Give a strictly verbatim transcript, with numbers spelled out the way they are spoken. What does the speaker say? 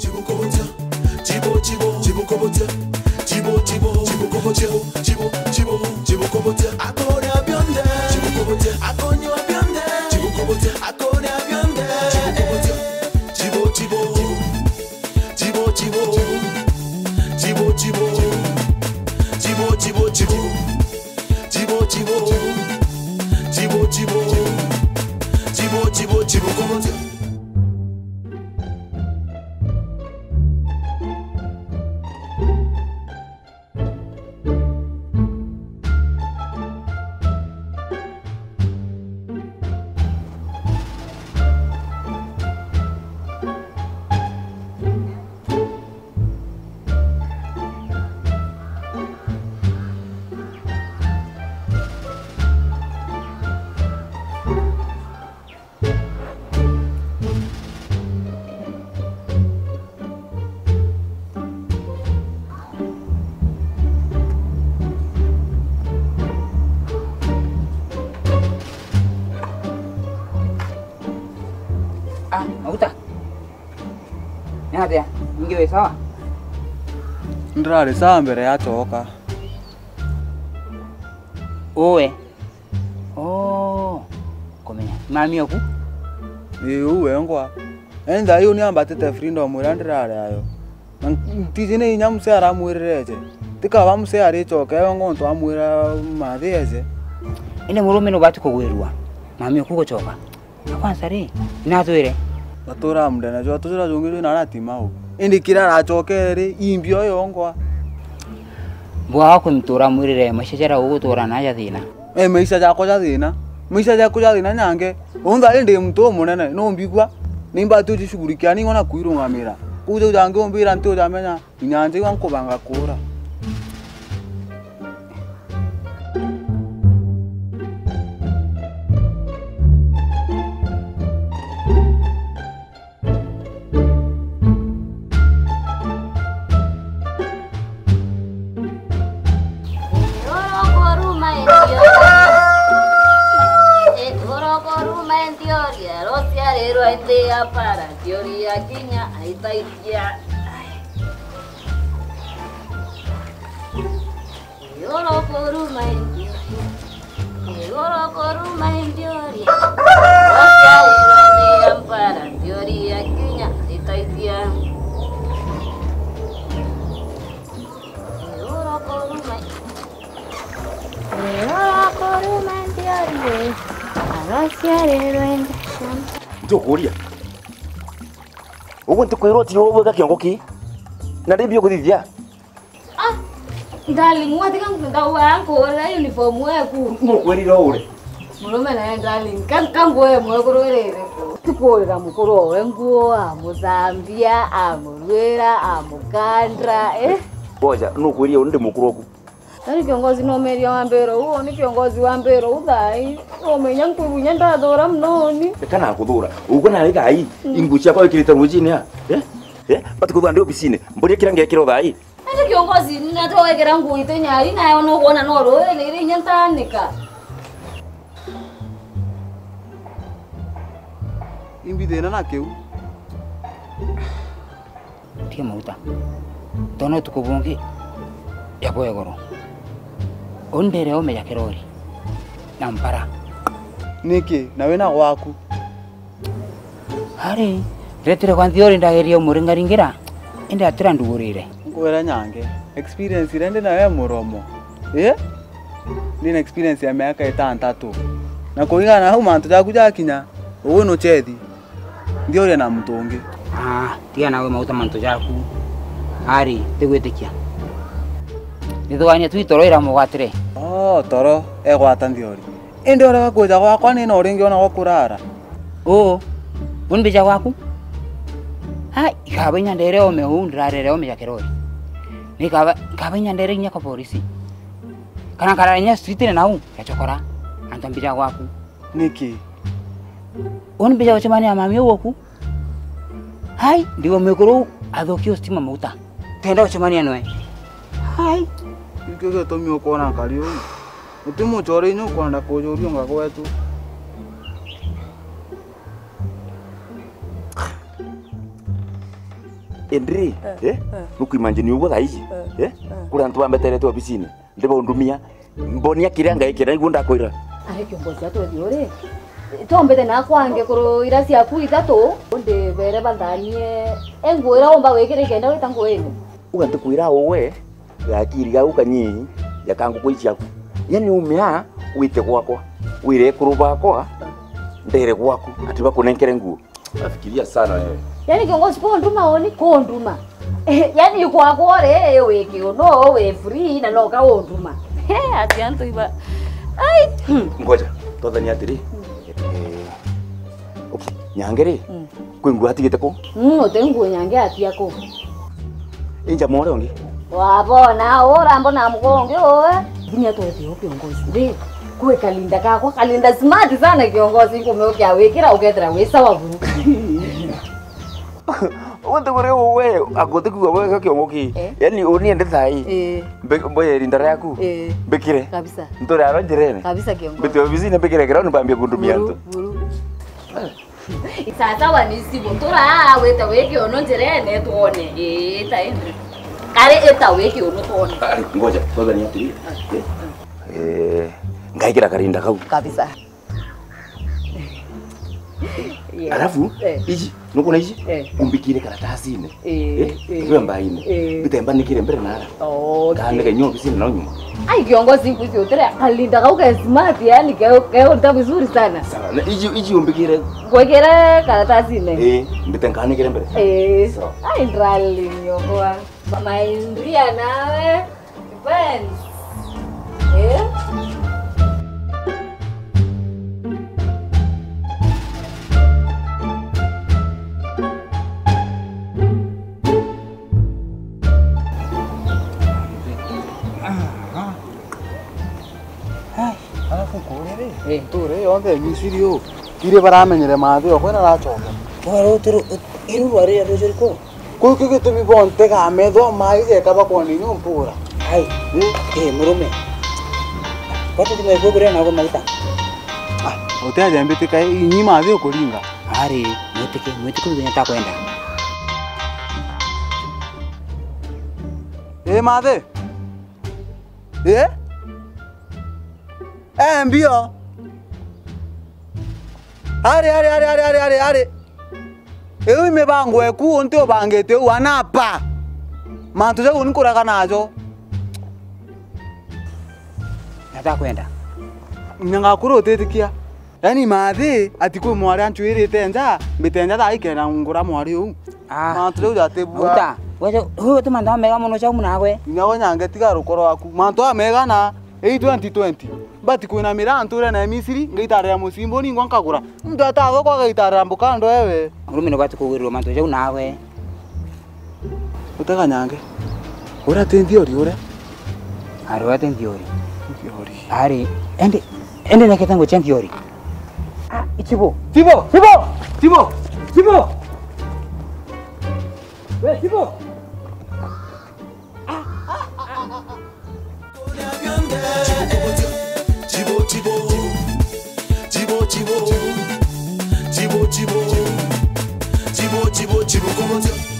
Chibukobotia, chibo, chibo, chibukobotia, chibo, chibo, chibukobotia, chibo, chibo, chibukobotia. Akoria bionthe, chibukobotia, akonyua bionthe, chibukobotia, akoria bionthe, chibukobotia, chibo, chibo, chibo, chibo, chibo, chibo, chibo, chibo, chibo, chibukobotia. Ah, Mauta. Ni atia? Ingi wi sawa? Ndirari sawa mbere ya coka. Uwe. Oh, kumenya. Mami oku? Ii, uu wengwa. Eni thaa iu ni ambatite freedom iria ndirari ayo. Na ntiji ni inya msee aramwirire eje. Tikaba msee aricoke ewe ngontu amwira mathi eje. Indi murume nubati kugwirua. Mami oku gucoka. Na kwanza ri, inatwire. Batura mundene jwa tujura jungi jwina arati mau. Indi kira aracokere ri, imbi oyo ngwa. Mbwa wako mtura mwirire, maisha jara ugutura na ja thina. Eh, maisha jakwa ja thina. Maisha jakwa ja thina nyange. Untha indi muntu umunene, no mbigua. Ni mbati ujishughulikia, ni ngona kwirungamira. Kuja ujangi umbira nti ujamenya. Inya nja iwa nkubanga kuura. Igoro kuruma entioria, igoro kuruma entioria, rociarirwe nthi ya para, ntioria kinya aitaithia. Igoro kuruma entioria. Igoro kuruma entioria. Waciarirwe nthi ya mpara, ntioria kinya itaithia. Igoro kuruma. Igoro kuruma entioria. Waciarirwe nthi ya mpara. Njukuria. Uguo ntikwirwo ti uguo ka kiongo ki. Na ndi bio kuthithia. Ah, darling, watika ndauga nkuurira uniform weku. Nukwirire ure? Murume nae, darling, ka, ka nguo ya mwekuru iri iriku? Tikuurira mukuru owe nguo, amuthambia, amurwira, amukandra, eh? Boja, nukwirire uri ndi mukuru oku? Tari kiongozi no meria wa mbiro uu, ni kiongozi wa mbiro uu thaai. Umenya nkurunya ndathura muno uni. Reka nakuthura. Uguo nawe thaai, mm, inguo ciakwa wikirite ruujine a? Eh? Eh? Bati kuthura ndi obisine. Mburia kira ngekira thaai. Ati kiongozi, nati wekira nguo ite nyari, nayo nukwona no ruuji, ni iria inya ntaanika. Imbi thina na kiu. Tiga Mauta. Tontu utuku bungi ya bwegoro. Uni ndere ome ya kirori. Na mpara. Niki? Na wina gwaku? Ari, ndetire kwa nthiori ndageria umuringaringira, indi atira ndugurire. Nkwira nyange, experience iria ndi nayo ya muromo, ii? Ndi na experience ya miaka itantatu. Na kuringana na au mantu jaku jakinya, ugu nuchethi. Nthiori na muntu ungi. Ah, tiga nawe Mauta mantu jaku. Ari, tigwitikia. Nithugania tu itoro iramugwatire. Oh, toro, egwata nthiori. Indi urega kwija gwakwa ni no ringi ona gwa kurara. Uu, uni mbija gwaku? Hai, nkaba inya ndere ome uu, ndirarere ome ya kirori. Ni nkaba, nkaba inya ndere inya kwa polisi. Kana nkarara inya street-ini nau, ya chokora. Antu mbija gwaku. Niki? Uni mbija gucemania na mami uu oku? Hai, ndigwa mwekuru uu athukia stima Mauta. Tenda gucemania nwe. Hai. Nikio gitumi ukwona nkari uu. Uti muchore inya ukwenda kujuria unga gwetu. Indi, eh, eh, nukuimagine uguo thaa iji, eh, eh, kuri antu bambeterete obisine, ndibaundumia, mbonia kiria ngaikira, iguo ndakwira. Ari kiongozi atwethi uri, tombete na kwange kuru ira ciaku ithatu, ndibere banthanie, enguo ira umba wikira ikenda wita nguini. Uga ntikwira uwe, gakiri gau kanyi, jaka nguku iciaku. Yani umia, wite gwakwa, wire ekuru bakwa, ndere gwaku, ati bakunenkere nguo. Unafikiria sana wewe. Yani kiongozi kunduma oni kunduma. Yani kwakwa uri wi kiuno wi free na no kaunduma. He, ati antu iba. Ai. Hmm. Ngoja, twathani atiri. Eh, okay, nyange ri? Mm. Kwi nguo atigite ku? Mm, uti nguo nyange atia ku? Inja more ungi. Wabona, urambona mugonge uwe. Nginya twete o kiongozi. Ri, kwi kalinda kakwa, kalinda smart sana kiongozi, nkumiukia wikira ukethira wi sawa buru. Untu kuri uwe, agutikua wega kiongo ki. Eh? Yani, uni ende thai. Eh. Mbe-, mboye rinda riaku. Eh. Mbikire. Kabisa. Nture aro njirene. Kabisa kiongozi. Mbite obisine mbikire ground bambie kundumia antu. Buru, buru. Sasa wanisibu, tura wite wiki ono njirene twone. Ii, ta indi. Kari ita wiki ono twone. Ari, ngoja, kwanza ni atiri. Eh, ngaikira karinda kau. Kabisa. Yeah. Alafu, eh, iji, nukuona iji? Eh. Umbikire karatasine. Eh, eh, eh. Tuwe mbaine. Eh. Bitemba nikire mbere na ara. Oh, okay. Kaandika nyo obisine na nyuma. Ai, kiongozi, nkuzi utire kalinda kau ke smart, yani, ke, ke unta vizuri sana. Sawa, na iji, iji umbikire. Ngwikire karatasine. Eh, mbite nkanikire mbere. Eh. Sawa. Ai, ndrali nyokwa. Mama Indria nawe. Friends. Eh? Ai, alafu kuri ri, eh, nture yonthe Misiri u, iri baramenyere mathe okwe naracoka. Wari uturu-, ut-, iru rwari rucuri ku? Kuu kiu gitumi bontega metho mai jeka bakwona inya mpura. Ai. Eh? Eh, murume. Kwati thimo iku kuria nago maguta. Ah, uteaja mbitika, inyi mathe ukuringa. Ari, mwitike, mwitike uthenya takwenda. Eh, mathe. Eh? Eh, mbio. Ari, ari, ari. Iu i mibango eku, unti ubangite uu anapa. Mantu jau ni kuraga najo. Natakwenda. Nyangakuru utitikia. Yaani, mathi, ati kwi mwari anchuirite nja, mbite nja thaa ikenda ngura mwari uu. Ah. Mantu jau jatibua. Uta, wewe, wewe tu mantu mega muno chau munagwe. Nyago nyange tiga rukoro waku. Mantu amega na, ii twenty twenty. Mbati kwinamira nturene ya Misiri, ngaitarira mucimbo ningwa nkagura. Muntu atathokwa agaitarira mbuka ndo ewe. Murume nubati kugirirwa mantu jau nawe. Utega nyange. Uria ti nthiori uria. Ari uria ti nthiori. Nthiori. Ari, ende, ende nekete nguchia nthiori. Ah, ichibo. Chibo! Chibo! Chibo! Chibo! We, chibo! Chibo, chibo. Chibo, chibo. Chibo, chibo. Chibo, chibo. Chibo, chibo, chibo, chibo.